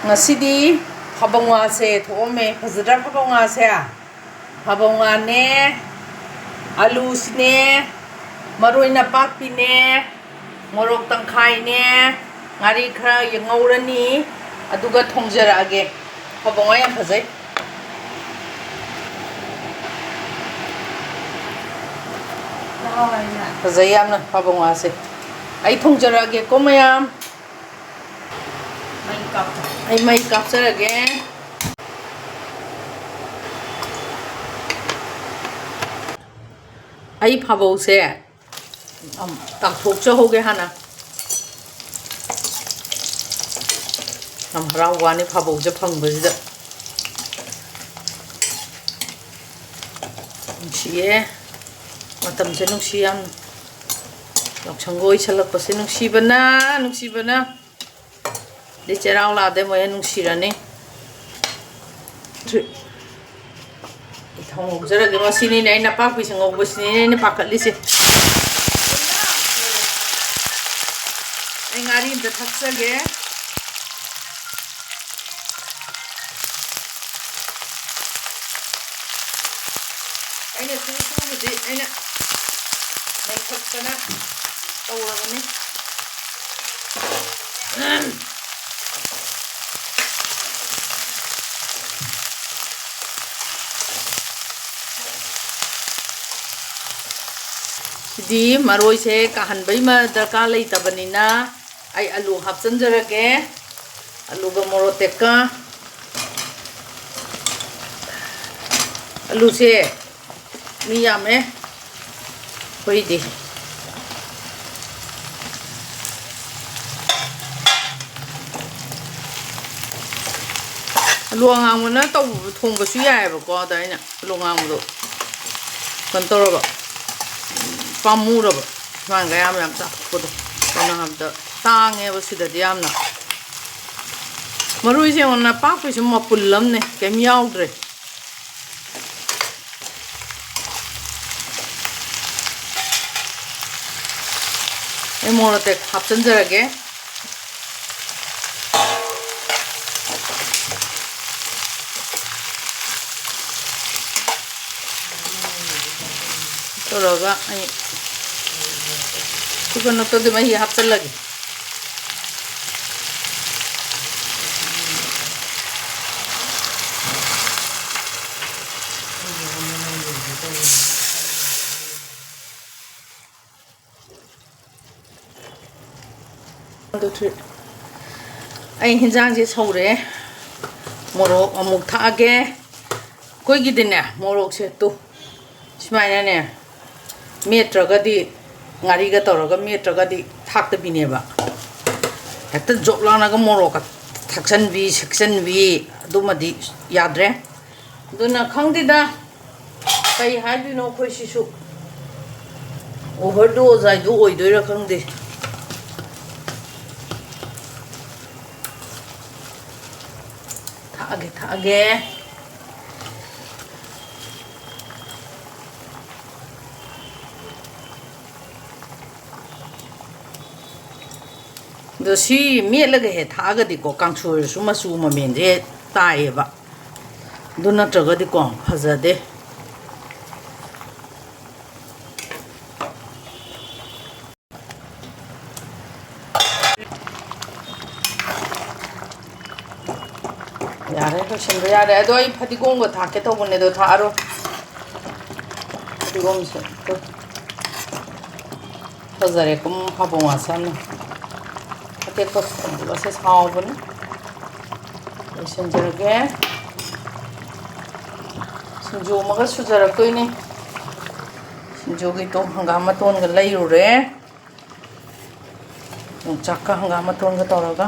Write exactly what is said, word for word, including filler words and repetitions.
ꯉꯁꯤꯗꯤ ꯐꯥꯕꯧ ꯉꯥꯁꯦ ꯊꯣꯛꯑꯝꯃꯦ꯫ ꯐꯖꯗ꯭ꯔꯥ ꯐꯥꯕꯧ ꯉꯥꯁꯦ? ꯐꯥꯕꯧ ꯉꯥꯅꯦ, ꯑꯂꯨꯁꯤꯅꯦ, ꯃꯔꯣꯏ ꯅꯄꯥꯛꯄꯤꯅꯦ, ꯃꯣꯔꯣꯛ ꯇꯪꯈꯥꯏꯅꯦ, ꯉꯥꯔꯤ ꯈꯔ ꯉꯧꯔꯅꯤ, ꯑꯗꯨꯒ ꯊꯣꯡꯖꯔꯛꯑꯒꯦ꯫ ꯐꯥꯕꯧ ꯉꯥ ꯌꯥꯝ ꯐꯖꯩ꯫ ꯐꯖꯩ ꯌꯥꯝꯅ ꯐꯥꯕꯧ ꯉꯥꯁꯦ꯫ ꯑꯩ ꯊꯣꯡꯖꯔꯛꯑꯒꯦꯀꯣ ꯃꯌꯥꯝ꯫ ꯑꯩ ꯃꯩ ꯀꯥꯞꯆꯔꯒꯦ꯫ ꯑꯩ ꯐꯥꯕꯧꯁꯦ, ꯑꯝ, ꯇꯥꯎꯊꯣꯛꯆꯍꯧꯒꯦ ꯍꯥꯟꯅ꯫ ꯌꯥꯝ ꯍꯔꯥꯎꯕ ꯋꯥꯅꯤ ꯐꯥꯕꯧꯁꯦ ꯐꯪꯕꯁꯤꯗ꯫ ꯅꯨꯡꯁꯤꯌꯦ꯫ ꯃꯇꯝꯁꯦ ꯅꯨꯡꯁꯤ ꯌꯥꯝꯅ꯫ ꯌꯥꯎꯁꯪꯒ ꯑꯣꯏꯁꯜꯂꯛꯄꯁꯦ ꯅꯨꯡꯁꯤꯕꯅ, ꯅꯨꯡꯁꯤꯕꯅ꯫ ꯑꯗꯩ ꯆꯩꯔꯥꯎ ꯂꯥꯛꯑꯗꯤ ꯑꯃꯨꯛ ꯍꯦꯟꯅ ꯅꯨꯡꯁꯤꯔꯅꯤ꯫ ꯊꯥꯎ ꯉꯧꯖꯔꯒꯦ꯫ ꯃꯁꯤꯅꯤꯅꯦ ꯑꯩꯅ ꯅꯄꯥꯛꯄꯤꯁꯦ ꯉꯧꯕꯁꯤꯅꯤꯅꯦ ꯑꯩꯅ ꯄꯥꯈꯠꯂꯤꯁꯦ꯫ ꯑꯩ ꯉꯥꯔꯤ ꯑꯝꯇ ꯊꯛꯆꯒꯦ꯫ ꯑꯩꯅ ꯁꯨ ꯁꯨꯕꯨꯗꯤ ꯑꯩꯅ ꯅꯩꯊꯠꯇꯅ ꯇꯧꯔꯕꯅꯤ꯫ ꯁꯤꯗꯤ ꯃꯔꯣꯏꯁꯦ ꯀꯥꯍꯟꯕꯩ ꯃ-, ꯗꯔꯀꯥꯔ ꯂꯩꯇꯕꯅꯤꯅ ꯑꯩ ꯑꯂꯨ ꯍꯥꯞꯆꯤꯟꯖꯔꯒꯦ꯫ ꯑꯂꯨꯒ ꯃꯣꯔꯣꯛ ꯇꯦꯛꯀ꯫ ꯑꯂꯨꯁꯦ ꯃꯤ ꯌꯥꯝꯃꯦ ꯑꯩꯈꯣꯏꯗꯤ꯫ ꯑꯂꯨ ꯑꯉꯥꯡꯕꯅ ꯇꯧꯕ, ꯊꯣꯡꯕꯁꯨ ꯌꯥꯏꯑꯕꯀꯣ꯫ ꯑꯗ ꯑꯩꯅ ꯑꯂꯨ ꯑꯉꯥꯡꯕꯗꯣ ꯀꯩꯅꯣ ꯇꯧꯔꯕ, ꯄꯥꯝꯃꯨꯔꯕ꯫ ꯁꯨꯃꯥꯏꯅꯒ ꯌꯥꯝ ꯌꯥꯝ ꯆꯥꯊꯣꯛꯄꯗꯣ꯫ ꯀꯩꯅꯣ ꯍꯥꯏꯕꯗ ꯇꯥꯡꯉꯦꯕ ꯁꯤꯗꯗꯤ ꯌꯥꯝꯅ꯫ ꯃꯔꯣꯏꯁꯦ ꯌꯦꯡꯉꯣ, ꯅꯄꯥꯛꯄꯤꯁꯨ ꯃꯄꯨꯜ ꯑꯃꯅꯦ, ꯀꯩꯝ ꯌꯥꯎꯗ꯭ꯔꯦ꯫ ꯑꯩ ꯃꯣꯔꯣꯛ ꯑꯇꯦꯛꯄ ꯍꯥꯞꯆꯤꯟꯖꯔꯒꯦ꯫ ꯇꯧꯔꯒ ꯑꯩ ꯀꯣꯀꯣꯅꯠꯇꯨꯗꯤ ꯃꯍꯤ ꯍꯥꯞꯆꯤꯜꯂꯒꯦ꯫ ꯑꯗꯨ ꯊꯨ-, ꯑꯩ ꯍꯤꯟꯖꯥꯡꯁꯦ ꯁꯧꯔꯦ꯫ ꯃꯣꯔꯣꯛ ꯑꯃꯨꯛ ꯊꯥꯛꯑꯒꯦ꯫ ꯑꯩꯈꯣꯏꯒꯤꯗꯤꯅꯦ, ꯃꯣꯔꯣꯛꯁꯦ ꯇꯨ, ꯁꯨꯃꯥꯏꯅꯅꯦ, ꯃꯦꯠꯇ꯭ꯔꯒꯗꯤ, ꯉꯥꯔꯤꯒ ꯇꯧꯔꯒ ꯃꯦꯠꯇ꯭ꯔꯒꯗꯤ ꯊꯥꯛꯇꯕꯤꯅꯦꯕ꯫ ꯍꯦꯛꯇ ꯖꯣꯞ ꯂꯥꯎꯅꯒ ꯃꯣꯔꯣꯛꯀ ꯊꯥꯛꯆꯟꯕꯤ, ꯁꯦꯛꯆꯟꯕꯤ, ꯑꯗꯨꯃꯗꯤ ꯌꯥꯗ꯭ꯔꯦ꯫ ꯑꯗꯨꯅ ꯈꯪꯗꯦꯗ, ꯀꯩ ꯍꯥꯏꯗꯣꯏꯅꯣ ꯑꯩꯈꯣꯏ ꯁꯤꯁꯨ꯫ ꯑꯣꯚꯔ ꯗꯣꯁ ꯍꯥꯏꯗꯨ ꯑꯣꯏꯗꯣꯏꯔꯥ ꯈꯪꯗꯦ꯫ ꯊꯥꯛꯑꯒꯦ, ꯊꯥꯛꯑꯒꯦ꯫ ꯑꯗꯣ ꯁꯤ ꯃꯦꯠꯂꯒ ꯍꯦꯛ ꯊꯥꯛꯑꯒꯗꯤꯀꯣ, ꯀꯥꯡꯁꯣꯏꯗꯁꯨ ꯃꯆꯨ ꯃꯃꯦꯟꯁꯦ ꯇꯥꯏꯌꯦꯕ꯫ ꯑꯗꯨ ꯅꯠꯇ꯭ꯔꯒꯗꯤꯀꯣ, ꯐꯖꯗꯦ꯫ ꯌꯥꯔꯦ, ꯂꯣꯏꯁꯤꯟꯕ ꯌꯥꯔꯦ꯫ ꯑꯗꯣ ꯑꯩ ꯐꯗꯤꯒꯣꯝꯒ ꯊꯥꯛꯀꯦ ꯇꯧꯕꯅꯦ, ꯑꯗꯣ ꯊꯥꯛꯑꯔꯣꯏ꯫ ꯐꯗꯤꯒꯣꯝꯁꯦ ꯐꯖꯔꯦ, ꯀꯨꯝ ꯐꯕꯣꯡ ꯑꯁꯥꯡꯅ꯫ ꯑꯇꯦꯛꯄ ꯐꯗꯤꯒꯣꯝꯁꯦ ꯍꯥꯎꯕꯅꯤ꯫ ꯂꯣꯏꯁꯤꯟꯖꯔꯒꯦ꯫ ꯁꯤꯡꯖꯨ ꯑꯃꯒ ꯁꯨꯖꯔꯛꯇꯣꯏꯅꯤ꯫ ꯁꯤꯡꯖꯨꯒꯤ ꯇꯣ-, ꯍꯪꯒꯥꯝ ꯃꯇꯣꯟꯒ ꯂꯩꯔꯨꯔꯦ꯫ ꯌꯣꯡꯆꯥꯛꯀ ꯍꯪꯒꯥꯝ ꯃꯇꯣꯟꯒ ꯇꯧꯔꯒ꯫